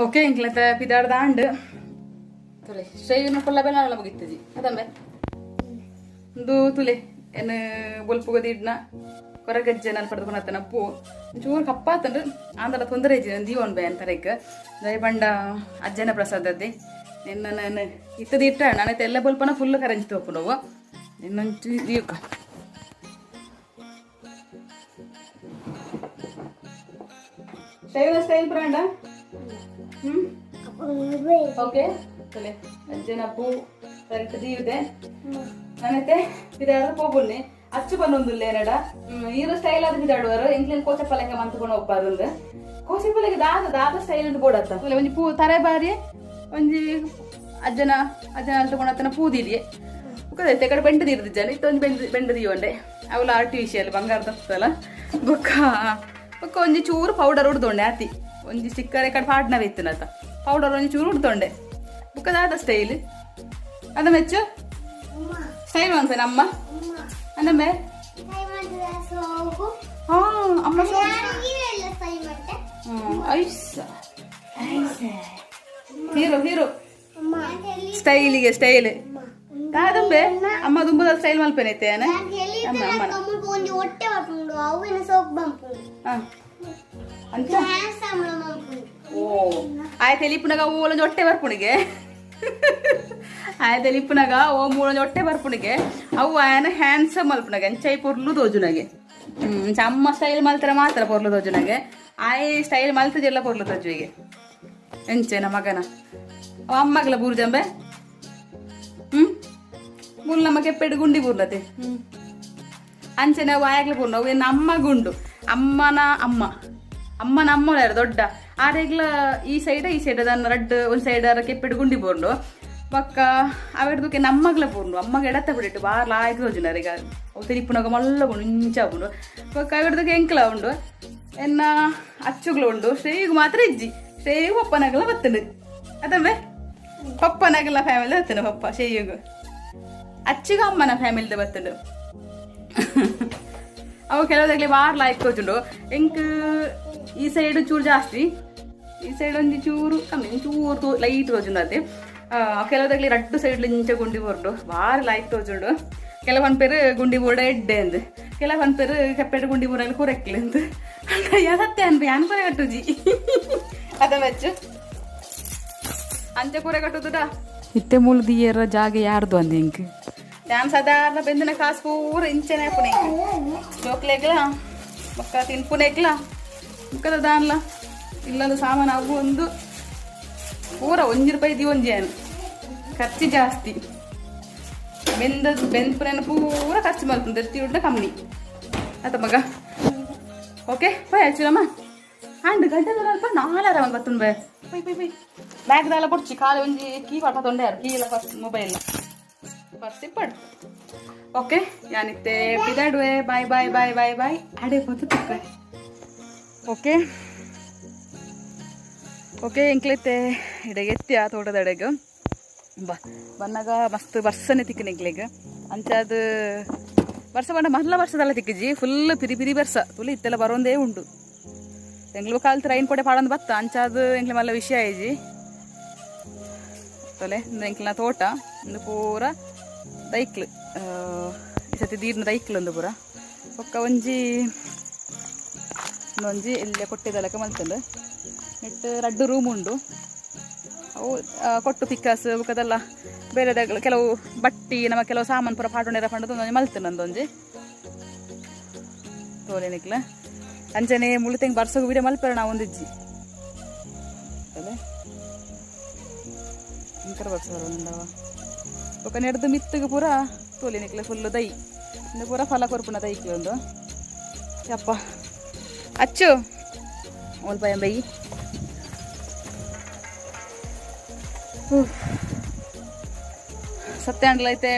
Okay ಇಂಕ್ಲತ ಪಿದಾಡ್ದಾಂಡ್ ತುಲೆ ಶ್ರೇಯನ ಪುಲ್ಲ ಬೆಲ್ಲ ಮುಗಿತ್ತಜಿ ಅದಂಬೆ ಇಂದು ತುಲೆ ಎನ್ ಬೊಲ್ಪುಗ ದಿಡ್ನ ಕೊರಗಜ್ಜೆ ನಾನು ಪಡೆದುಕೊಂಡತನ ಪೂ ಚೂರು ಕಪ್ಪಾತಂಡು ಆಂದಲ ತೊಂದರೆ ಇಜ್ಜಿ ದೀವನ್ ಬೇ ಅಂತರೈಕ್ ದಯ ಬಂಡ ಅಜ್ಜನ ಪ್ರಸಾದದ್ದೆ ನಿನ್ನ ನಾನು ಇತ್ತದ ಇಟ್ಟ ನಾನು ಎಲ್ಲ ಬೊಲ್ಪನ ಫುಲ್ ಕರಂಜಿ ತೋಪುನವು ನಿನ್ನೊಂಚು ದೀವಕ ಸ್ಟೈಲ್ ಸ್ಟೈಲ್ ಬ್ರಾಂಡ. ಹ್ಮ್ ಓಕೆ ತುಲೆ ಅಜ್ಜನ ಪೂ ಕರೆಕ್ಟ್ ದೀವಿದೆ ನಾನೈತೆ ಪಿದಾಡ ಪೋಬುನ್ನಿ ಅಚ್ಚು ಬಂದೊಂದುಲ್ಲೆ ನಡ ಈರು ಸ್ಟೈಲ್ ಆದ ಪಿದಾಡುವರು ಎಂಕ್ಲೇನ್ ಕೋಚಪಲೆಕ ಮಂತ್ಕೊಂಡು ಒಪ್ಪಾರುಂದು ಕೋಚಪಲೆಗೆ ದಾದ ದಾದ ಸ್ಟೈಲ್ ಅಂತ ಬೋಡತ್ತ ತುಲೆ ಒಂಜಿ ಪೂ ತರೆ ಬಾರಿ ಒಂಜಿ ಅಜ್ಜನ ಅಜ್ಜನ ಅಲ್ತಕೊಂಡತ್ತನ ಪೂ ದೀದಿಯೆ ಬುಕ್ಕದೈತೆ ಕಡೆ ಬೆಂಡು ದೀರ್ದಿಜ್ಜಾನೆ ಇತ್ತ ಒಂಜಿ ಬೆಂಡು ಬೆಂಡು ದೀವೊಂಡೆ ಅವಲ ಆರ್ಟಿಫಿಷಿಯಲ್ ಬಂಗಾರ ತತ್ತಲ್ಲ ಬೊಕ್ಕ ಬೊಕ್ಕ ಒಂಜಿ ಚೂರು ಪೌಡರ್ ಉಡ್ದೊಂಡೆ ಆತಿ ಒಂಜಿ ಸ್ಟಿಕ್ಕರ್ ಕಡೆ ಪಾಡ್ನವ ಇತ್ತನತ ಪೌಡರ್ ಒಂಜಿ ಚೂರು ಉಡ್ದೊಂಡೆ ಬುಕ್ಕ ದಾದ ಸ್ಟೈಲ್ ಅದ ಮೆಚ್ಚು ಸ್ಟೈಲ್ ಮನ್ಪೇನ ಅಮ್ಮ ಅನ್ನಮ್ಮೆ ಹಾ ಅಮ್ಮ ಐಸ್ ಹೀರೋ ಹೀರೋ ಸ್ಟೈಲಿಗೆ ಸ್ಟೈಲ್ ದಾದಂಬೆ ಅಮ್ಮ ದುಂಬದ ಸ್ಟೈಲ್ ಮಲ್ಪೇನೈತೆ ಅಮ್ಮ ಅಮ್ಮನ ಅಂಚ ಓ ಆಯ್ತು ಎಲಿಪುನಗ ಓಲೊಂಜಿ ಹೊಟ್ಟೆ ಬರ್ಪುಣಿಗೆ ಆಯ್ತು ಎಲಿಪುನಗ ಓ ಮೂಲೊಂಜಿ ಹೊಟ್ಟೆ ಬರ್ಪುಣಿಗೆ ಅವು ಆಯನ ಹ್ಯಾಂಡ್ಸಮ್ ಮಲ್ಪುನಗೆ ಅಂಚೈ ಪೊರ್ಲು ತೋಜುನಗೆ. ಅಂಚ ಅಮ್ಮ ಸ್ಟೈಲ್ ಮಲ್ತರ ಮಾತ್ರ ಪೊರ್ಲು ತೋಜುನಗೆ ಆಯ್ ಸ್ಟೈಲ್ ಮಲ್ತಜೆಲ್ಲ ಪೊರ್ಲು ತೋಜುವಿಗೆ ಎಂಚೇನ ಮಗನ ಅವ ಅಮ್ಮಗಲ ಬೂರ್ಜಂಬೆ. ಮುಲ್ ನಮ್ಮ ಕೆಪ್ಪೆಡು ಗುಂಡಿ ಬೂರ್ಲತೆ. ಅಂಚನೆ ಅವು ಬೂರ್ನ ಅವು ಅಮ್ಮ ಗುಂಡು ಅಮ್ಮನ ಅಮ್ಮ ಅಮ್ಮನ ಅಮ್ಮ ದೊಡ್ಡ ಆರೆಗ್ಲ ಈ ಸೈಡ್ ಈ ಸೈಡ್ ಅದನ್ನ ರಡ್ಡ್ ಒಂದು ಸೈಡ್ ಕೆಪ್ಪೆಡು ಗುಂಡಿ ಬೋರ್ಂಡು ಬೊಕ್ಕ ಅವೆಡ್ದುಕೆ ನಮ್ಮಗ್ಲ ಪೂರ್ಂಡು ಅಮ್ಮಗ ಎಡತ್ತ ಬಿಡಿಟ್ಟು ಬಾರ್ ಲಾಯ್ಕ್ ತೋಜುನಾರ್ ಈಗ ಅವು ತೆಲಿಪುನಗ ಮಲ್ಲ ಉಂಡು ಇಂಚ ಉಂಡು ಬೊಕ್ಕ ಅವೆಡ್ದುಕೆ ಎಂಕ್ಲ ಉಂಡು ಎನ್ನ ಅಚ್ಚುಗ್ಲ ಉಂಡು ಶ್ರೇಯಿಗ್ ಮಾತ್ರ ಇಜ್ಜಿ ಶ್ರೇಯಿಗ್ ಪಪ್ಪನಗಲ ಬತ್ತಂಡು ಅದಂಬೆ ಪಪ್ಪನಗಲ ಫ್ಯಾಮಿಲಿ ಬತ್ತಂಡು ಪಪ್ಪ ಶ್ರೇಯುಗು ಅಚ್ಚುಗ ಅಮ್ಮನ ಫ್ಯಾಮಿಲಿದ ಬತ್ತಂಡು ಅವು ಕೆಲವುದಾಗ್ಲಿ ಬಾರ್ ಲಾಯ್ಕ್ ತೋಜುಂಡು ಎಂಕ್ ಈ ಸೈಡ್ ಚೂರು ಜಾಸ್ತಿ ಈ ಸೈಡ್ ಒಂಜಿ ಚೂರು ಕಮ್ಮಿ ಚೂರು ಲೈಟ್ ತೋಜುಂಡು ಅದೇ ಕೆಲವುದಾಗ್ಲಿ ರಡ್ಡು ಸೈಡ್ ಇಂಚ ಗುಂಡಿ ಬೋರ್ಡು ಬಾರಿ ಲಾಯ್ಕ್ ತೋಜುಂಡು ಕೆಲವು ಪನ್ಪೇರು ಗುಂಡಿ ಬೋರ್ಡ ಎಡ್ಡೆ ಅಂದ್ ಕೆಲವು ಪನ್ಪೇರು ಕೆಪ್ಪೆಡ್ ಗುಂಡಿ ಬೋರಲ್ಲಿ ಕುರೆಕ್ಲೆ ಅಂದ್ ಯಾ ಸತ್ಯ ಅನ್ಪೆ ಯಾನ್ ಕುರೆ ಕಟ್ಟುಜಿ ಅದ ಮೆಚ್ಚು ಅಂಚ ಕುರೆ ಕಟ್ಟುದುಡ ಇತ್ತೆ ಮೂಲು ದಿಯರ ಜಾಗೆ ಯಾರ್ದು ಅಂದ ಇಂಕ್ ಯಾನ್ ಸಾಧಾರಣ ಬೆಂದಿನ ಕಾಸು ಪೂರ ಇಂಚನೆ ಆಪುನ ಇಂಕ್ ಜೋಕ್ಲೆಗ್ಲ ಬೊಕ್ಕ ತಿನ್ಪುನೆಗ್ಲ ಬೊಕ್ಕದ ದಾನ್ಲ ಇಲ್ಲದ ಸಾಮಾನು ಅವು ಒಂದು ಪೂರ ಒಂಜಿ ರೂಪಾಯಿ the ಒಂಜಿ ಏನು ಖರ್ಚು ಜಾಸ್ತಿ ಬೆಂದ ಬೆಂದ್ಪುನೆನ ಪೂರ ಖರ್ಚು ಮಲ್ಪುನು ದೆತ್ತಿ ಉಂಡ ಕಮ್ಮಿ ಆತ ಮಗ. ಓಕೆ ಪೋಯ್ ಆಚುರಮ್ಮ ಅಂಡ್ ಗಂಟೆ ಅಲ್ಪ ನಾಲಾರ ಒಂದು ಬತ್ತುಂಡು ಬೇ ಪೈ ಪೈ ಪೈ ಬ್ಯಾಗ್ ದಾಲ ಬೊಡ್ಚಿ ಖಾಲಿ ಒಂಜಿ ಕೀ ಪಾಠ ತೊಂಡೆ ಯಾರು ಕೀ ಇಲ್ಲ ಫಸ್ಟ್ ಮೊಬೈಲ್ ಫಸ್ಟ್ ಇಪ್ಪಡು. ಓಕೆ ಯಾನಿತ್ತೆ ಪಿದಾಡುವೆ bye bye bye bye bye ಅಡೆ ಪೊತ್ತು ತಿಕ್ಕ. ಓಕೆ ಓಕೆ ಎಂಕ್ಲೈತೆ ಇಡೆಗೆ ಎತ್ತಿ ಆ ತೋಟದ ಅಡೆಗ್ ಬಾ ಬನ್ನಾಗ ಮಸ್ತ್ ಬರ್ಸನೆ ತಿಕ್ಕನ ಎಂಕ್ಲೆಗ್ ಅಂಚಾದ್ ವರ್ಷ ಬಂಡ ಮಲ್ಲ ವರ್ಷದಲ್ಲ ತಿಕ್ಕಿಜಿ ಫುಲ್ ಪಿರಿ ಪಿರಿ ಬರ್ಸ ತುಲಿ ಇತ್ತೆಲ್ಲ ಬರೋಂದೇ ಉಂಡು ಎಂಗ್ಲು ಕಾಲ್ತ ರೈನ್ ಕೋಟೆ ಪಾಡೊಂದು ಬತ್ತ ಅಂಚಾದ್ ಎಂಕ್ಲೆ ಮಲ್ಲ ವಿಷಯ ಆಯ್ಜಿ ತೊಲೆ ಇಂದು ಎಂಕ್ಲೆನ ತೋಟ ಇಂದು ಪೂರ ದೈಕ್ಲು ಈ ಸತಿ ದೀರ್ನ ದೈಕ್ಲು ಒಂದು ಪೂರ ಬೊಕ್ಕ ಒಂಜಿ ಒಂಜಿ ಇಲ್ಲೇ ಕೊಟ್ಟಿದಲಕ ಮಲ್ತಂದು ನೆಟ್ ರಡ್ಡು ರೂಮ್ ಉಂಡು ಅವು ಕೊಟ್ಟು ಪಿಕ್ಕಾಸ್ ಬೊಕ್ಕದೆಲ್ಲ ಬೇರೆ ಕೆಲವು ಬಟ್ಟಿ ನಮ್ಮ ಕೆಲವು ಸಾಮಾನು ಪೂರ ಪಾಡೊಂಡೆರ ಪಂಡದು ಒಂಜಿ ಮಲ್ತಂದು ಒಂಜಿ ತೋಲೆ ನಿಕ್ಲ ಅಂಚನೆ ಮುಳುತೆಂಗ್ ಬರ್ಸಗು ವಿಡಿಯೋ ಮಲ್ಪೆರ ನಾವು ಒಂದಿಜ್ಜಿ ಇಂಕರ ಬರ್ಸ ಬರೋಂಡವ ಬೊಕ್ಕ ನೆಡ್ದು ಮಿತ್ತುಗು ಪೂರ ತೋಲೆ ನಿಕ್ಲ ಫುಲ್ ದೈ ಇಂದು ಪೂರ ಫಲ ಕೊರ್ಪುನ ದೈಕ್ಲೆ ಒಂದು ಯಪ್ಪ ಅಚ್ಚು ಓಲ್ಪ ಬೈ ಸತ್ಯ ಐತೆ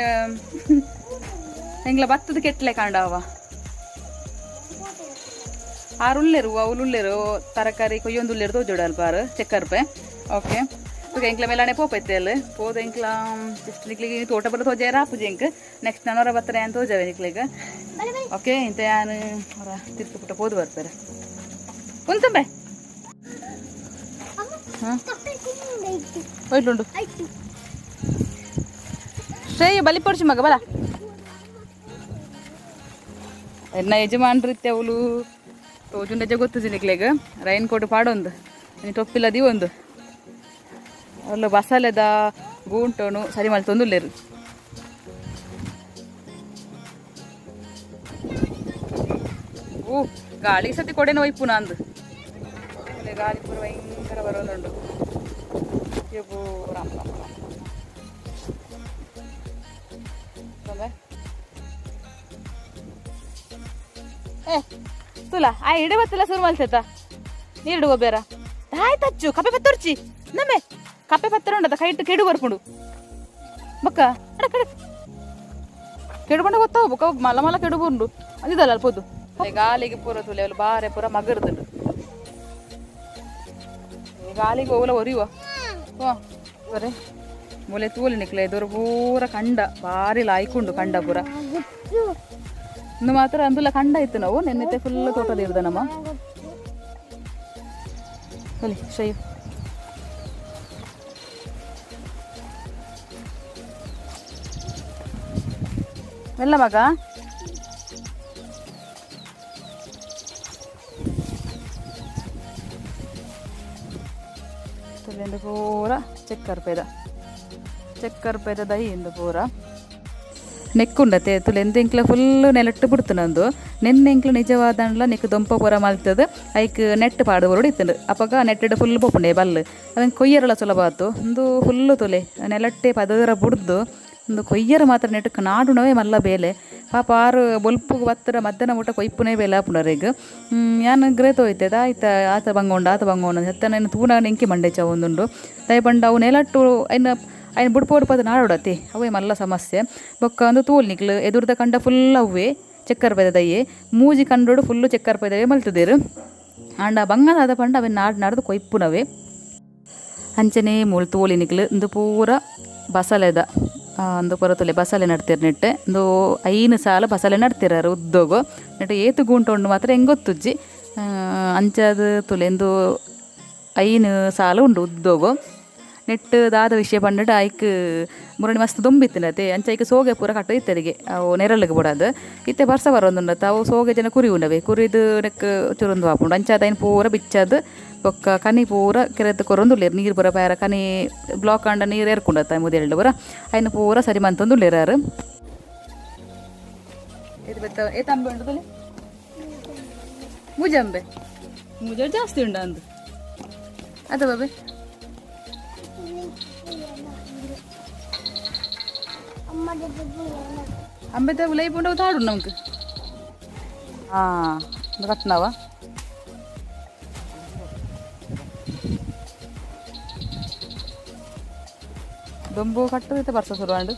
ಎಂಗ್ಲ ಬತ್ತದ ಕೆಟ್ಲೆ ಕಾಂಡವ ಆರು ಉಲ್ಲೇರು ಅವ್ಲು ಉಲ್ಲೇರು ತರಕಾರಿ ಕೊಯ್ಯೊಂದು ಉಲ್ಲೇರು ತೋಜೋಡು ಅಲ್ಪ ಆರು ಚೆಕ್ಕರ್ ರೂಪಾಯಿ. ಓಕೆ ಓಕೆ ಎಂಕ್ಲ ಮೇಲಾಣೆ ಪೋಪೈತೆ ಅಲ್ಲಿ ಪೋದ ಎಂಕ್ಲ ಜಸ್ಟ್ ನಿಕ್ಲಿಗೆ ತೋಟ ಬರ ತೋಜಾರ ಆಪುಜಿ ಎಂಕ್ ನೆಕ್ಸ್ಟ್ ನಾನು ಹೊರ ಬತ್ತರ ಏನು ತೋಜಾವೆ ನಿಕ್ಲಿಗೆ. ಓಕೆ ಇಂತ ಯಾನು ಹೊರ ತಿರ್ತು ಪುಟ್ಟ ಪೋದು ಬರ್ತಾರೆ ಉಂತಂಬೆ. ಹಾಂ, ಒಯ್ಲುಂಡು. ಶ್ರೇಯ, ಬಲಿ ಪೊಡ್ಚಿ ಮಗ, ಬಲ. ಎನ್ನ ಯಜಮಾನ್ರಿತ್ತೆ ಅವಳು ತೋಜುಂಡಜ ಗೊತ್ತುಜಿ ನಿಕ್ಲೆಗ್. ರೈನ್ ಕೋಟ್ ಪಾಡೊಂದು, ಒಂಜಿ ಟೊಪ್ಪಿಲ ಒಂದು ಅಲ್ಲ, ಬಸಲೆದ ಗೂಂಟೋನು ಸರಿ ಮಲ್ತೊಂದುಲ್ಲೆರ್. ಓ, ಗಾಳಿ ಸತಿ ಕೊಡೆನ ಒಯ್ಪುನ ಅಂದು. ಗಾಳಿ ಪೂರ ಭಯಂಕರ ಬರೋದುಂಡು. ಯಬ್ಬೋ, ರಾಮ ರಾಮ ರಾಮ. ತೊಂಬೆ. ಏ ತುಲ ಆ ಇಡೆ ಬತ್ತಿಲ್ಲ, ಶುರು ಮಲ್ತೇತ ನೀರು ಗೊಬ್ಬೇರ ತಾಯ್ ತಚ್ಚು ಕಪ್ಪೆ ಪತ್ತೊರ್ಚಿ ನಮ್ಮೆ. ಕಪ್ಪೆ ಪತ್ತರ ಉಂಡದ ಕೈಟ್ ಕೆಡು ಬರ್ಪುಂಡು ಬೊಕ್ಕ. ಅಡಕ್ ಅಡಕ್ ಕೆಡು ಬಂಡ ಗೊತ್ತಾವು ಬೊಕ್ಕ. ಮಲ್ಲ ಮಲ್ಲ ಕೆಡು ಬುಂಡು ಅದಿದಲ್ಲ ಅಲ್ಪೊದು. ಗಾಲಿಗೆ ಪೂರ ತುಲೆ ಅವ್ಲು ಬಾರೆ ಪೂರ ಮಗರ್ದುಂಡು. ಈ ಗಾಲಿಗೆ ಓಲ ಒರಿಯುವ. ಹೋ ಬರೆ ಮೂಲೆ ತೂಲಿ ನಿಕ್ಲೆ ದೊರ ಪೂರ ಕಂಡ, ಬಾರಿ ಲಾಯ್ಕುಂಡು ಕಂಡ ಪೂರ. ಇನ್ನು ಮಾತ್ರ ಅಂದುಲ ಕಂಡ ಇತ್ತು. ನಾವು ನೆನ್ನೆತ್ತೆ ಫುಲ್ ತೋಟದ ಇರ್ದ ನಮ್ಮ ಬಲಿ ಶ್ರೇಯು. ಮೆಲ್ಲ ಮಗ. ತುಲೆಂದು ಪೂರ ಚಕ್ಕರ್ ಪೇದ, ಚಕ್ಕರ್ ಪೇದ ದೈ ಇಂದು ಪೂರ ನೆಕ್ಕುಂಡತೆ. ತುಲೆಂದು ಎಂಕ್ಲ ಫುಲ್ ನೆಲಟ್ಟು ಬಿಡ್ತನಂದು. ನೆನ್ನೆ ಎಂಕ್ಲ ನಿಜವಾದಂಡ್ಲ ನೆಕ್ ದೊಂಪ ಪೂರ ಮಲ್ತದ, ಐಕ್ ನೆಟ್ ಪಾಡು ಬರೋಡು ಇತ್ತಂಡು. ಅಪಗ ನೆಟ್ಟೆಡ್ ಫುಲ್ ಪೋಪುಂಡೆ ಬಲ್ಲು, ಅವೆನ್ ಕೊಯ್ಯರಲ ಸುಲಭ ಆತು. ಒಂದು ಫುಲ್ಲು ತುಲೆ ನೆಲಟ್ಟೆ ಪದರ ಬುಡ್ದು ಒಂದು ಕೊಯ್ಯರ ಮಾತ್ರ ನೆಟ್ಟಕ್ಕೆ ನಾಡುನವೇ ಮಲ್ಲ ಬೇಲೆ. ಪಾಪ ಆರು ಬೊಲ್ಪುಗು ಬತ್ತರ ಮಧ್ಯಾಹ್ನ ಊಟ ಕೊಯ್ಪುನೇ ಬೇಲೆ ಆಪುಂಡರೆಗ್. ಯಾನ್ ಗ್ರೇತ ಹೋಯ್ತೆ ಆಯ್ತ. ಆತ ಬಂಗೊಂಡ ಆತ ಬಂಗೊಂಡ ಹೆತ್ತನ ತೂನ ನೆಂಕಿ ಮಂಡೆ ಚ ಒಂದುಂಡು ದಯ ಪಂಡ. ಅವು ನೆಲಟ್ಟು ಐನ ಐನ್ ಬುಡ್ಪ ಬುಡ್ಪದ ನಾಡೋಡತಿ, ಅವೇ ಮಲ್ಲ ಸಮಸ್ಯೆ. ಬೊಕ್ಕ ಒಂದು ತೂಲ್ ನಿಕ್ಲು ಎದುರ್ದ ಕಂಡ ಫುಲ್ ಅವ್ವೆ ಚಕ್ಕರ್ ಪೈದ ದಯ್ಯೆ. ಮೂಜಿ ಕಂಡೋಡು ಫುಲ್ಲು ಚಕ್ಕರ್ ಪೈದವೇ ಮಲ್ತದೇರು. ಆಂಡ ಬಂಗಾದ ಪಂಡ ಅವೆ ನಾಡ್ ನಾಡ್ದು ಕೊಯ್ಪುನವೇ. ಅಂಚನೆ ಮೂಲು ತೋಲಿ ನಿಕ್ಲು, ಇಂದು ಪೂರ ಬಸಲೆದ ಅಂದು ಪೂರ ತುಲೆ ಬಸಲೆ ನಡ್ತಿರ್ ನೆಟ್ಟೆ. ಇಂದು 5 ಸಾಲ ಬಸಲೆ ನಡ್ತಿರಾರು ಉದ್ದೋಗು. ನೆಟ್ಟು ಏತು ಗೂಂಟು ಉಂಡು ಮಾತ್ರ ಹೆಂಗ್ ಗೊತ್ತುಜ್ಜಿ. ಅಂಚಾದ ತುಲೆ ಇಂದು 5 ಸಾಲ ಉಂಡು ಉದ್ದೋಗು. ನೆಟ್ಟು ದಾದ ವಿಷಯ ಪಂಡಟ, ಐಕ್ ಮುರಣಿ ಮಸ್ತ್ ದೊಂಬಿತ್ತಿನತೆ. ಅಂಚ ಐಕ್ ಸೋಗೆ ಪೂರ ಕಟ್ಟು ಇತ್ತರಿಗೆ, ಅವು ನೆರಳಿಗೆ ಬಿಡೋದು. ಇತ್ತೆ ಬರ್ಸ ಬರೋದುಂಡತ್ತ, ಅವು ಸೋಗೆ ಜನ ಕುರಿ ಉಂಡವೆ, ಕುರಿದು ನೆಕ್ ಚುರುಂದು ಆಪುಂಡು. ಅಂಚಾದ ಐನ್ ಪೂರ ಬಿಚ್ಚದು ಬೊಕ್ಕ ಕನಿ ಪೂರ ಕೆರೆತ್ ಕೊರೊಂದುಲ್ಲೆರ್. ನೀರು ಪೂರ ಪೇರ ಕನಿ ಬ್ಲಾಕ್ ಆಂಡ ನೀರು ಏರ್ಕೊಂಡತ್ತ ಮುದೆಲ್ಡು ಪೂರ. ಐನ್ ಪೂರ ಸರಿ ಮಂತೊಂದುಲ್ಲೆರ್. ಇದು ಬೆತ್ತ ಏತ್ ಅಂಬೆ ಉಂಡು ತುಲೆ? ಮೂಜಂಬೆ, ಮೂಜ ಜಾಸ್ತಿ ಉಂಡ ಅಂದು ಅದ ಬಾಬೆ. ಅಂಬೆತ ಉಲೈ ಪುಂಡ ತಾಡು ನಮ್ಗೆ. ಹಾಂ, ಕಟ್ನವ ದೊಂಬು ಕಟ್ಟು ಬರ್ಸ ಶುರುವಾಂಡು.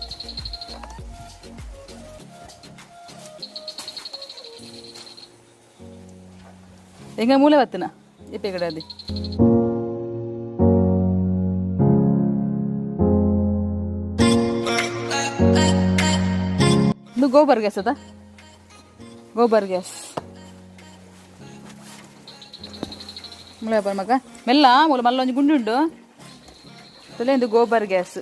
ಎಂಗ ಮೂಲೆ ಬತ್ತನ ಇಪ್ಪೆ ಕಡೆ ಅದಿ. ಇದು ಗೋಬರ್ ಗ್ಯಾಸ್ ಅದ, ಗೋಬರ್ ಗ್ಯಾಸ್. ಮುಳೆ ಬರ್ ಮಗ, ಮೆಲ್ಲ. ಮೂಲ ಮಲ್ಲ ಒಂಜಿ ಗುಂಡಿ ಉಂಡು ತಲೆ. ಇದು ಗೋಬರ್ ಗ್ಯಾಸ್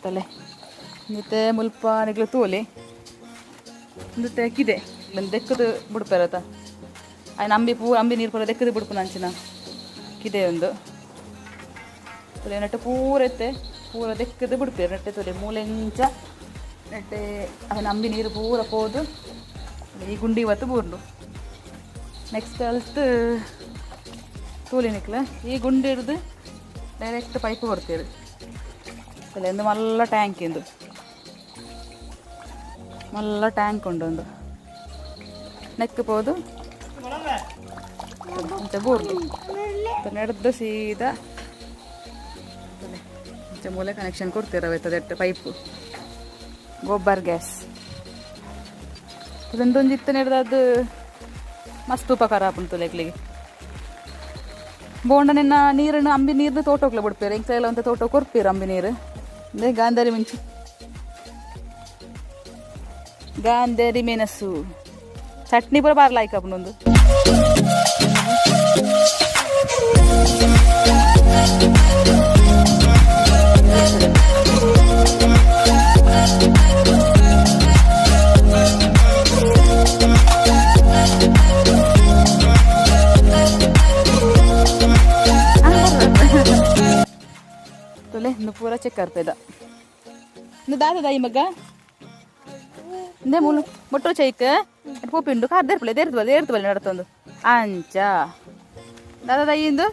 ತಲೆ. ಮತ್ತೆ ಮುಲ್ಪ ನಿಗ್ಲು ತೋಲಿ ಇಂದು ಕಿದೆ ದೆಕ್ಕದು ಬಿಡ್ಪಾರತ. ಆಯ್ನ ಅಂಬಿ ಪೂ ಅಂಬಿ ನೀರು ಪೂರ ದೆಕ್ಕದು ಬಿಡ್ಪುನ ಅಂಚಿನ ಕಿದೆ ಒಂದು ತೊಲೆ. ನೆಟ್ಟು ಪೂರ ಎತ್ತೆ ಪೂರ ದೆಕ್ಕದು ಬಿಡ್ಪೇರು ನೆಟ್ಟೆ. ತೊಲೆ ಮೂಲೆಂಚ ನೆಟ್ಟೆ ಅವನ ಅಂಬಿ ನೀರು ಪೂರ ಪೋದು ಈ ಗುಂಡಿ ಇವತ್ತು ಬೂರ್ಂಡು. ನೆಕ್ಸ್ಟ್ ಅಲ್ತ್ ತೂಲಿ ನಿಕ್ಲ, ಈ ಗುಂಡಿ ಹಿಡ್ದು ಡೈರೆಕ್ಟ್ ಪೈಪ್ ಕೊಡ್ತೀರಿ. ಒಂದು ಮಲ್ಲ ಟ್ಯಾಂಕ್ ಇಂದು, ಮಲ್ಲ ಟ್ಯಾಂಕ್ ಉಂಡು ಒಂದು. ನೆಕ್ ಪೋದು ಅಂಚ ಬೂರ್ದು ನಡೆದು ಸೀದಾ ಅಂಚ ಮೂಲೆ ಕನೆಕ್ಷನ್ ಕೊಡ್ತೀರ ಪೈಪ್ ಗೋಬರ್ ಗ್ಯಾಸ್. ಇದೊಂದೊಂದು ಇತ್ತು ಅದು ಮಸ್ತ್ ಉಪಕಾರ ಆಪುಂಡು ತುಲೆಕ್ಲಿಗೆ. ಬೋಂಡ ನಿನ್ನ ನೀರನ್ನು ಅಂಬಿ ನೀರನ್ನು ತೋಟೋಕ್ಲೆ ಬಿಡ್ಪೇರು. ಎಂಕ್ಲ ಎಲ್ಲ ಅಂತ ತೋಟ ಕೊರ್ಪೀರು ಅಂಬಿ ನೀರು. ಅಂದ್ರೆ ಗಾಂಧಾರಿ ಮಿಂಚು, ಗಾಂಧಾರಿ ಮೆಣಸು ಚಟ್ನಿ ಪೂರ ಬಾರ್ಲಾಯ್ಕ ಒಂದು. ತೊಲೆ ಇಂದು ಪೂರ ಚೆಕ್ಕರ್ಪೆದ ಇಂದು ದಾದ ದಾಯಿ ಮಗ ಇಂದೇ ಮೂಲು ಮೊಟ್ಟೋ ಚೈಕ್ ಪೋಪಿಂಡು ಕಾರ್ ದೇರ್ಪಲೆ ದೇರ್ತು ದೇರ್ತು ಬಲೆ ನಡತೊಂದು ಅಂಚ ದಾದ ದೈ ಇಂದು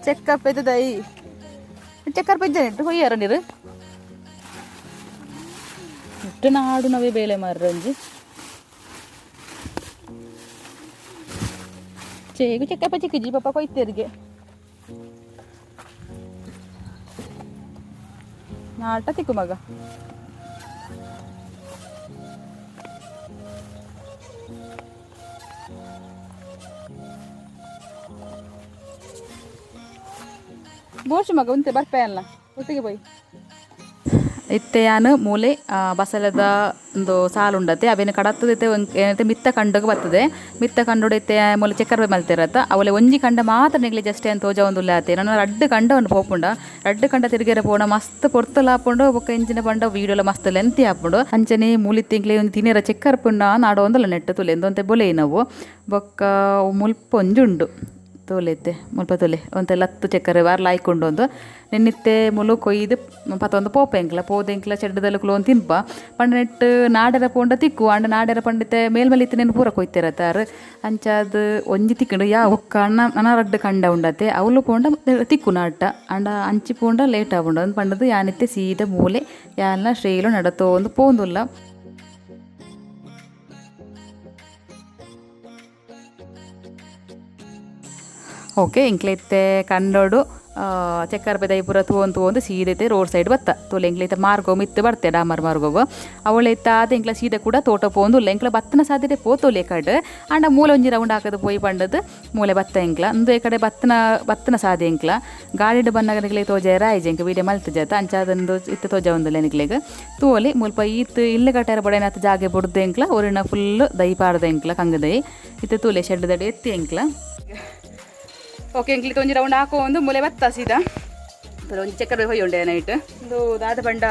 ಚೆಕ್ಕರ್ಪೆದ ದೈ ಚೆಕ್ಕರ್ಪೆ ಇಟ್ಟು ಹೊಯ್ಯಾರ ನೀರು ಇಟ್ಟು ನಾಡು ನವೇ ಬೇಲೆ ಮಾರ್ರಂಜಿ ಚೇಗು ಚೆಕ್ಕಪ್ಪ ಚಿಕ್ಕಜಿ ಪಾಪ ಕೊಯ್ತೇರಿಗೆ ನಾಟ ತಿಕ್ಕು ಮಗ ಬೋರ್ಚು ಮಗ ಉಂತೆ ಬರ್ಪೆ ಅಲ್ಲ ಒತ್ತಿಗೆ ಪೋಯಿ ಇತ್ತೆ ಯಾನ್ ಮೂಲೆ ಬಸಲದ ಒಂದು ಸಾಲು ಉಂಡತೆ ಅವೇನು ಕಡತ್ತದೈತೆ ಏನೈತೆ ಮಿತ್ತ ಕಂಡಗ್ ಬರ್ತದೆ ಮಿತ್ತ ಕಂಡೋಡು ಇತ್ತೆ ಮೂಲೆ ಚಕ್ಕರ್ ಮಲ್ತಿರತ್ತ ಅವಲೆ ಒಂಜಿ ಕಂಡ ಮಾತ್ರ ನಿಗ್ಲಿ ಜಸ್ಟ್ ಏನು ತೋಜ ಒಂದು ಆತೆ ನನ್ನ ರಡ್ಡು ಕಂಡ ಒಂದು ಪೋಪುಂಡ ರಡ್ಡು ಕಂಡ ತಿರುಗೇರ ಪೋಣ ಮಸ್ತ್ ಪೊರ್ತಲ ಹಾಪುಂಡು ಬೊಕ್ಕ ಇಂಚಿನ ಪಂಡ ವೀಡಿಯೋಲ ಮಸ್ತ್ ಲೆಂತಿ ಹಾಪುಂಡು ಅಂಚನೆ ಮೂಲಿ ತಿಂಗ್ಲೆ ಒಂದು ತಿನೇರ ಚಕ್ಕರ್ ಪುಂಡ ನಾಡೋ ಒಂದಲ್ಲ ನೆಟ್ಟು ತುಲೆ ಒಂತೆ ಬೊಲೆ ನಾವು ಬೊಕ್ಕ ಮುಲ್ಪ ಒಂಜುಂಡು ತೋಲೆತ್ತೆ ಮುಲ್ಪ ತೊಲೆ ಒಂತೆ ಲತ್ತು ಚಕ್ಕರೆ ವಾರ್ ಲಾಯ್ಕೊಂಡು ಒಂದು ನೆನ್ನಿತ್ತೆ ಮುಲು ಕೊಯ್ದು ಪತ್ತೊಂದು ಪೋಪ ಎಂಕ್ಲ ಪೋದ ಎಂಕ್ಲ ಚೆಡ್ಡದಲ್ಲಿ ಕುಲೋನ್ ತಿನ್ಪ ಪಂಡ ನೆಟ್ಟು ನಾಡೆರ ಪೋಂಡ ತಿಕ್ಕು ಅಂಡ ನಾಡೆರ ಪಂಡಿತೆ ಮೇಲ್ಮಲಿತ್ತೆ ನೆನ್ ಪೂರ ಕೊಯ್ತಿರತ್ತಾರು ಅಂಚಾದ್ ಒಂಜಿ ತಿಕ್ಕಂಡು ಯಾ ಒಕ್ಕ ಅಣ್ಣ ನನ ರಡ್ಡು ಕಂಡ ಉಂಡತೆ ಅವಳು ಪೋಂಡ ತಿಕ್ಕು ನಾಟ ಅಂಡ ಅಂಚಿ ಪೋಂಡ ಲೇಟ್ ಆಪುಂಡು ಅಂದ್ ಪಂಡದು ಯಾನಿತ್ತೆ ಸೀದ ಮೂಲೆ ಯಾಲ್ನ ಶ್ರೀಲು ನಡತೋ ಒಂದು ಪೋಂದುಲ್ಲ. ಓಕೆ ಎಂಕ್ಲೈತೆ ಕಂಡೋಡು ಚಕ್ಕರ್ ಪೆದೈ ಪೂರ ತೂವೊಂದು ತೂವೊಂದು ಸೀದೈತೆ ರೋಡ್ ಸೈಡ್ ಬತ್ತ ತೋಲೆ ಎಂಕ್ಲೈತೆ ಮಾರ್ಗೋ ಮಿತ್ತು ಬರ್ತೆ ಡಾಮರ್ ಮಾರ್ಗೋಗು ಅವಳೈತೆ ಆದ ಎಂಕ್ಲ ಸೀದ ಕೂಡ ತೋಟ ಪೋಂದುಲ್ಲ ಎಂಕ್ಲ ಬತ್ತನ ಸಾಧ್ಯತೆ ಪೋತೋಲೆ ಕಡೆ ಅಂಡ ಮೂಲೆ ಒಂಜಿ ರೌಂಡ್ ಹಾಕದು ಪೋಯಿ ಪಂಡದು ಮೂಲೆ ಬತ್ತ ಎಂಕ್ಲ ಅಂದು ಈ ಕಡೆ ಬತ್ತನ ಬತ್ತನ ಸಾದೆ ಎಂಕ್ಲ ಗಾಡಿಡ್ ಬನ್ನಗ ನಿಕ್ಲೆ ತೋಜಾರ ಆಯ್ಜೆ ಎಂಕ್ ವೀಡಿಯೋ ಮಲ್ತು ಜಾತ ಅಂಚಾದೊಂದು ಇತ್ತೆ ತೋಜ ಒಂದುಲ್ಲ ನಿಕ್ಲೆಗ್ ತೋಲಿ ಮುಲ್ಪ ಈತ್ ಇಲ್ಲು ಕಟ್ಟಾರ ಬಡೇನಾತ್ ಜಾಗೆ ಬುಡ್ದು ಎಂಕ್ಲ ಒರಿನ ಫುಲ್ ದೈ ಪಾಡ್ದ ಎಂಕ್ಲ ಕಂಗದೈ ಇತ್ತೆ ತೂಲೆ ಶೆಡ್ ದಡಿ ಎತ್ತಿ ಎಂಕ್ಲ. ಓಕೆ ಎಂಕ್ಲಿ ಒಂಜಿ ರೌಂಡ್ ಹಾಕೋ ಒಂದು ಮೂಲೆ ಬತ್ತ ಸೀದಾ ಒಂಜಿ ಚಕ್ಕರ್ ಹೋಯ್ ಉಂಡೆ ನೈಟ್ ಒಂದು ದಾದ ಬಂಡ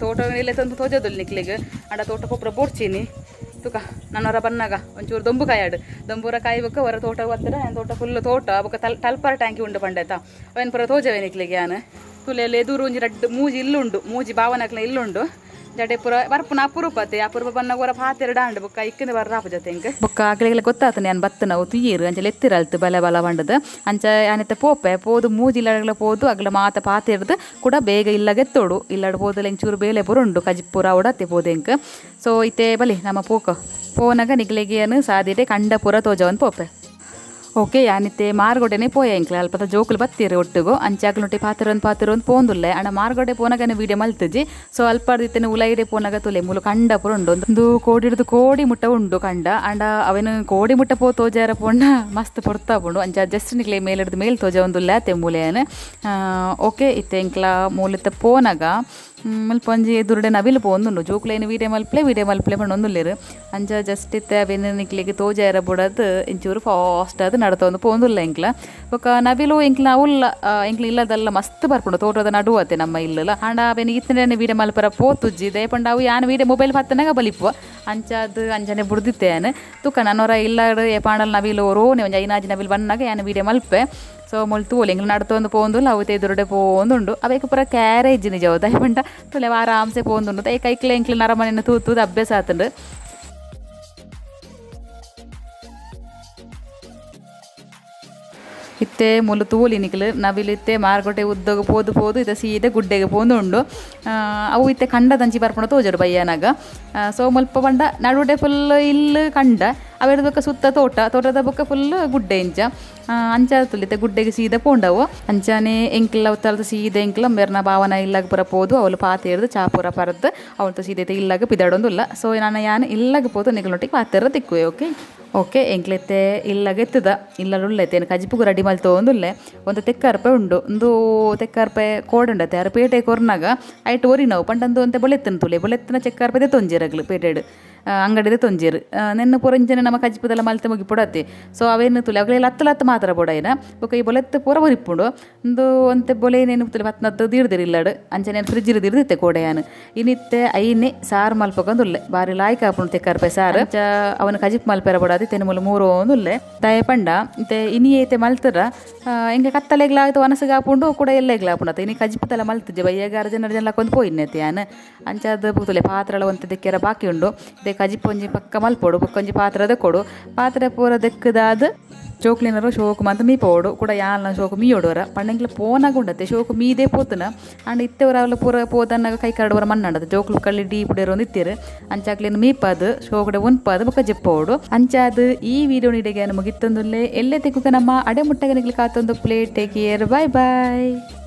ತೋಟ ಇಲ್ಲ ತಂದು ತೋಜೋದಿಲ್ಲ ನಿಕ್ಲಿಗ್ ಅಂಡ ತೋಟ ಪೊಪ್ರ ಬೋಡ್ಚೀನಿ ತುಕ ನನ್ನವರ ಬನ್ನಾಗ ಒಂಚೂರು ದೊಂಬು ಕಾಯಾಡು ದೊಂಬೂರ ಕಾಯ್ಬೇಕು ಅವರ ತೋಟ ಬತ್ತರ ತೋಟ ಫುಲ್ ತೋಟ ಬೊಕ್ಕ ತಲ್ಪರ ಟ್ಯಾಂಕಿ ಉಂಡು ಪಂಡಾಯ್ತಾ ಅವೇನು ಪೂರ ತೋಜವೆ ನಿಕ್ಲಿಗೆ ಯಾನ್ ತುಲೆಯಲ್ಲಿ ಎದುರು ಒಂಜಿ ರಡ್ಡು ಮೂಜಿ ಇಲ್ಲುಂಡು ಮೂಜಿ ಭಾವನಕ್ಲ ಇಲ್ಲುಂಡು ಜಡೆ ಪೂರ ಬರ್ಪುನ ಅಪರೂಪತೆ ಅಪರೂಪ ಬನ್ನಾಗ ಹೊರ ಪಾತೆರಡು ಆಂಡು ಬೊಕ್ಕ ಇಕ್ಕಂದು ಬರ್ರ ಆಪ ಜೊತೆ ಎಂಕ್ ಬೊಕ್ಕ ಅಕ್ಲೆಗೆಲ್ಲ ಗೊತ್ತಾತನೆ ಯಾನ್ ಬತ್ತ ನಾವು ತುಯ್ಯರು ಅಂಚ ಲೆತ್ತಿರಲ್ತು ಬಲ ಬಲ ಬಂಡದು ಅಂಚ ಯಾನಿತ್ತೆ ಪೋಪೆ ಪೋದು ಮೂಜಿ ಇಲ್ಲಡಗ್ಲ ಪೋದು ಅಗ್ಲ ಮಾತ ಪಾತೆರ್ದು ಕೂಡ ಬೇಗ ಇಲ್ಲಗೆತ್ತೋಡು ಇಲ್ಲಡ್ ಪೋದಲ ಎಂಚೂರು ಬೇಲೆ ಪೂರ ಉಂಡು ಕಜಿಪುರ ಅವಡತ್ತೆ ಪೋದು ಎಂಕ್. ಸೊ ಇತ್ತೆ ಬಲಿ ನಮ್ಮ ಪೋಕ ಪೋನಾಗ ನಿಗ್ಲೆಗೆ ಏನು ಸಾದಿಟೆ ಕಂಡ ಪೂರ ತೋಜವನ್ ಪೋಪೆ. ಓಕೆ ಯಾನಿತ್ತೆ ಮಾರ್ಗೊಡೆನೆ ಪೋಯ ಎಂಕ್ಲೆ ಅಲ್ಪದ ಜೋಕುಲು ಬತ್ತೀರಿ ಒಟ್ಟುಗು ಅಂಚಾಗ್ಲುಂಟಿ ಪಾತಿರೊಂದು ಪಾತಿರೊಂದು ಪೋಂದುಲ್ಲೆ ಅಂಡ ಮಾರ್ಗೊಡೆ ಪೋನಾಗನೆ ವೀಡಿಯೋ ಮಲ್ತುಜಿ. ಸೊ ಅಲ್ಪರ್ದಿತ್ತನೆ ಉಲೈಡೆ ಪೋನಾಗ ತುಲೆ ಮೂಲು ಕಂಡ ಪೂರ ಉಂಡು ಒಂದು ಕೋಡಿ ಹಿಡಿದು ಕೋಡಿ ಮುಟ್ಟ ಉಂಡು ಕಂಡ ಅಂಡ ಅವೇನು ಕೋಡಿ ಮುಟ್ಟ ಪೋ ತೋಜಾರ ಪೋಂಡ ಮಸ್ತ್ ಪೊರ್ತಾ ಪೋಂಡು ಅಂಚ ಜಸ್ಟ್ ನಿಕ್ಲೆ ಮೇಲ್ ಹಿಡ್ದು ಮೇಲ್ ತೋಜ ಒಂದುಲ್ಲೆ ಅತ್ತೆ ಮೂಲೆಯನ್. ಓಕೆ ಇತ್ತೆ ಎಂಕ್ಲ ಮೂಲಿತ್ತ ಪೋನಾಗ ಮುಲ್ಪ ಒಂಜಿ ಎದುರುಡೆ ನವಿಲು ಪೋಂದುಂಡು ಜೋಕುಲೇನು ವೀಡಿಯೋ ಮಲ್ಪ್ಲೆ ವೀಡಿಯೋ ಮಲ್ಪ್ಲೆ ಪಂಡೊಂದುಲ್ಲೆರ್ ಅಂಚ ಜಸ್ಟ್ ಇತ್ತೆ ಅವೇನು ನಿಕ್ಲೆಗ್ ತೋಜಾರ ಬುಡದ್ ಇಂಚೂರು ಫಾಸ್ಟ್ ಅದು ನಡತೊಂದು ಪೋಂದುಲ್ಲ ಎಂಕ್ಲ ಬೊಕ್ಕ ನವಿಲು ಎಂಕ್ಲ ಅವುಲ್ಲ ಎಂಕ್ಲ ಇಲ್ಲದಲ್ಲ ಮಸ್ತ್ ಬರ್ಪುಂಡು ತೋಟದ ನಡುವತೆ ನಮ್ಮ ಇಲ್ಲಲ ಅಂಡ ಅವೇನು ಇತ್ತನೆ ವೀಡಿಯೋ ಮಲ್ಪರ ಪೋತುಜ್ಜಿ ದಯಪಂಡ ಅವು ಯಾನ್ ವೀಡಿಯೋ ಮೊಬೈಲ್ ಪತ್ತನಾಗ ಬಲಿಪುವ ಅಂಚಾದ್ ಅಂಚನೆ ಬುಡ್ದಿತ್ತೆ ಯಾನ್ ತುಕ ನನ್ನೊರ ಇಲ್ಲಡ್ ಏಪಾಂಡಲ ನವಿಲು ಓರೋನೆ ಒಂಜಿ ಐನಾಜಿ ನವಿಲು ಬನ್ನಾಗ ಯಾನ್ ವೀಡಿಯೋ ಮಲ್ಪೆ. ಸೊ ಮುಲ್ ತೂಲೆ ಎಂಕ್ಲ ನಡತೊಂದು ಪೋಂದುಲ್ಲ ಅವು ಎದುರುಡೆ ಪೋಂದುಂಡು ಅವೇಕ್ ಪೂರ ಕ್ಯಾರೇಜ್ ನಿಜ ದಯಪಂಡ ತುಲೆ ಆರಾಮ್ಸೆ ಪೋಂದುಂಡು ದಯ ಕೈಕ್ಲೆ ಎಂಕ್ಲೆ ನರಮನೆನ ತೂತುದು ಅಭ್ಯಾಸ ಆತುಂಡು. ಇತ್ತೆ ಮುಲು ತೂಲಿ ನಿಕ್ಲು ನವಿಲು ಇತ್ತೆ ಮಾರ್ಗೊಟೆ ಉದ್ದಗ ಪೋದು ಪೋದು ಇತ್ತೆ ಸೀದ ಗುಡ್ಡೆಗೆ ಪೋಂದುಂಡು ಅವು ಇತ್ತೆ ಕಂಡದಂಚಿ ಬರ್ಪುಂಡು ತೋಜಡು ಬಯ್ಯನಾಗ. ಸೊ ಮುಲ್ಪ ಪಂಡ ನಡುಡೆ ಫುಲ್ ಇಲ್ಲು ಕಂಡ ಅವೆರ್ದ ಬೊಕ್ಕ ಸುತ್ತ ತೋಟ ತೋಟದ ಬೊಕ್ಕ ಫುಲ್ ಗುಡ್ಡೆ ಇಂಚ ಅಂಚ ತುಲಿ ಇತ್ತೆ ಗುಡ್ಡೆಗೆ ಸೀದ ಪೋಂಡವು ಅಂಚಾನೆ ಎಂಕ್ಲ ಉತ್ತರದ ಸೀದ ಎಂಕ್ಲ ಮೇರ್ನ ಭಾವನ ಇಲ್ಲಾಗ ಪೂರ ಪೋದು ಅವಳು ಪಾತೆರ್ದು ಚಾ ಪೂರ ಪರದ್ದು ಅವಳು ಸೀದೈತೆ ಇಲ್ಲಾಗ ಪಿದಾಡೊಂದುಲ್ಲ. ಸೊ ನಾನು ಯಾನ್ ಇಲ್ಲಾಗ ಪೋದು ನಿಕ್ಲೊಟ್ಟಿಗೆ ಪಾತೆರ ತಿಕ್ಕುವೆ. ಓಕೆ ಓಕೆ ಎಂಕ್ಲೆತ್ತೆ ಇಲ್ಲಾಗ ಎತ್ತದ ಇಲ್ಲಡುಲ್ಲೆತ್ತೆ ಏನು ಕಜಿಪುಗು ರೆಡಿ ಮಲ್ತೊಂದುಲ್ಲೆ ಒಂದು ತೆಕ್ಕರ್ಪೆ ಉಂಡು ಒಂದು ತೆಕ್ಕರ್ಪೆ ಕೋಡುಂಡತೆ ಅರ ಪೇಟೆ ಕೊರ್ನಾಗ ಐಟ್ ಒರಿನವು ಪಂಡಂದು ಒಂತೆ ಬೊಲೆತ್ತನ ತುಲೆ ಬೊಲೆತ್ತನ ಚೆಕ್ಕರ್ಪೆ ತೊಂಜಿರಗ್ಲು ಪೇಟೆಡ್. ಅಂಗಡಿದ ತೊಂಜೆರ್. ನೆನ್ನ ಪೂರ ಇಂಚನೆ ನಮ ಕಜಿಪುದೆಲ್ಲ ಮಲ್ತೆ ಮುಗಿಪೊಡತ್ತೆ. ಸೊ ಅವೇನು ತುಲೆ ಅಗಲೆಲ್ಲ ಲತ್ತು ಲತ್ತು ಮಾತ್ರ ಬೋಡಾಯಿನ ಬೊಕ ಈ ಬೊಲೆತ್ತು ಪೂರ ಒರಿಪುಂಡು. ಉಂದು ಒಂತೆ ಬೊಲೆನೇನು ತುಲೆ ಪತ್ನತ್ತು ದೀಡ್ದೆರ್ ಇಲ್ಲಡ್. ಅಂಚನೆ ಫ್ರಿಜ್ ದೀಡ್ದಿತ್ತೆ ಕೋಡೆಯಾನ್. ಇನಿತ್ತೆ ಐನೆ ಸಾರು ಮಲ್ಪಕೊಂದುಲ್ಲೆ. ಬಾರಿ ಲಾಯ್ಕ್ ಆಪುಂಡು ತೆಕ್ಕರ್ಪೆ ಸಾರು. ಅಂಚ ಅವನ ಕಜಿಪ್ ಮಲ್ಪೆರ ಬೋಡಾದ್ ಇತ್ತೆ ಮೂಲು ಮೂರು ಉಲ್ಲೆ. ದಾಯೆ ಪಂಡ ಇತ್ತೆ ಇನಿ ಐತೆ ಮಲ್ತುರ ಎಂಕ ಕತ್ತಲೆಗ್ಲ ಆಯ್ತು ವನಸುಗ್ ಆಪುಂಡು ಕೂಡ ಎಲ್ಲೆಗ್ಲ ಆಪುಂಡು ಅತ್ತ. ಇನಿ ಕಜಿಪುದೆಲ್ಲ ಮಲ್ತುಜೆ ಬಯ್ಯಗ್ ಅರ್ಜೆಂಟ್ ಅರ್ಜೆಂಟ್ ಲಕ್ಕೊಂದು ಪೋಯಿನತೆ ಯಾನ್. ಅಂಚಾದ್ ತೂಲೆ ಪಾತ್ರಲ ಒಂತೆ ದೆಕ್ಕೆರ ಬಾಕಿ ಉಂಡು. ಇತ್ತೆ ಕಜಿಪ್ ಒಂಜಿ ಪಕ್ಕ ಮಲ್ಪೊಡು ಬೊಕ್ಕ ಒಂಜಿ ಪಾತ್ರ ದೆಕ್ಕೊಡು. ಪಾತ್ರೆ ಪೂರ ದೆಕ್ಕುದಾದ್ ಜೋಕ್ಲೆನರ ಶೋಕು ಮಾತ ಮೀಪೊಡು ಕೂಡ ಯಾನ್ಲ ಶೋಕು ಮೀಯೊಡು ಪಂಡ ಎಂಕ್ಲ ಪೋನಾಗ ಉಂಡತೆ ಶೋಕು ಮೀದೇ ಪೋತುನ. ಆಂಡ ಇತ್ತೆ ಒರ ಅವ್ಲು ಪೂರ ಪೋದನ್ನಾಗ ಕೈ ಕಾರ್ಡ್ ಪೂರ ಮಣ್ಣಾಂಡತೆ ಜೋಕ್ಲು ಕಳ್ಳಿ ಡೀಪ್ ಡೇರೊಂದು ಇತ್ತೆರ್. ಅಂಚಾಕ್ಲೆನ್ ಮೀಪಾದ್ ಶೋಕುಡೆ ಉನ್ಪಾದ್ ಬೊಕ ಜೆಪ್ಪೋಡು. ಅಂಚಾದ್ ಈ ವಿಡಿಯೋ ಇಡೆಗೆ ಮುಗಿತ್ತೊಂದುಲ್ಲೆ. ಎಲ್ಲೆ ತಿಕ್ಕುಗ ನಮ್ಮ ಅಡೆ ಮುಟ್ಟಗ ನಿಕ್ಲೆ ಕಾತೊಂದು play. Take care, bye bye.